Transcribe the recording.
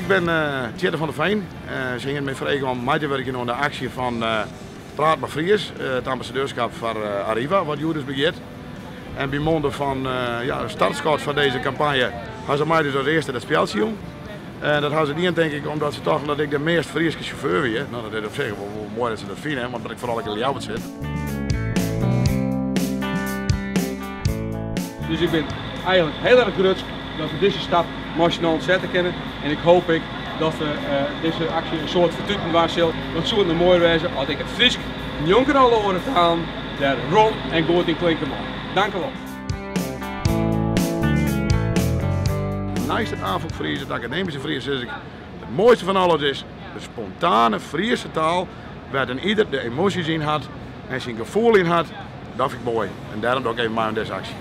Ik bin Tjitte van der Veen. Se hiene my frege om mei te wurkjen oan de aksje fan Praat mar Fries, it ambassadeurskap foar Arriva, wat hjoed dus begjint. En by monde fan ja, de startskot foar dizze kampanje ha se my dus as earste dat spjeldsje jûn. En dat ha se dien tink ik omdat se tochten dat ik de meast Fryske sjauffeur wie. No, dat is op sich wol moai dat se dat fine, want dat ik foaral ek yn Ljouwert sit. Dus ik bin eigenlik hiel erch grutsk dat we dizze stap mei syn allen sette kinne en ik hoop ek dat we dizze aksje in soad fertuten dwaan sil. Want soe it no moai wêze as ek it Frysk njonken alle oare talen dêr rom en goed yn klinke mei. Dankewol. Neist it Afûk-Fries, it akademyske Fries, sis ik, it moaiste fan alles is de spontane Friese taal, wêr't in ieder de emoasjes yn hat en syn gefoel yn hat. Dat fyn ik moai en dêrom doch ik even mei oan dizze aksje.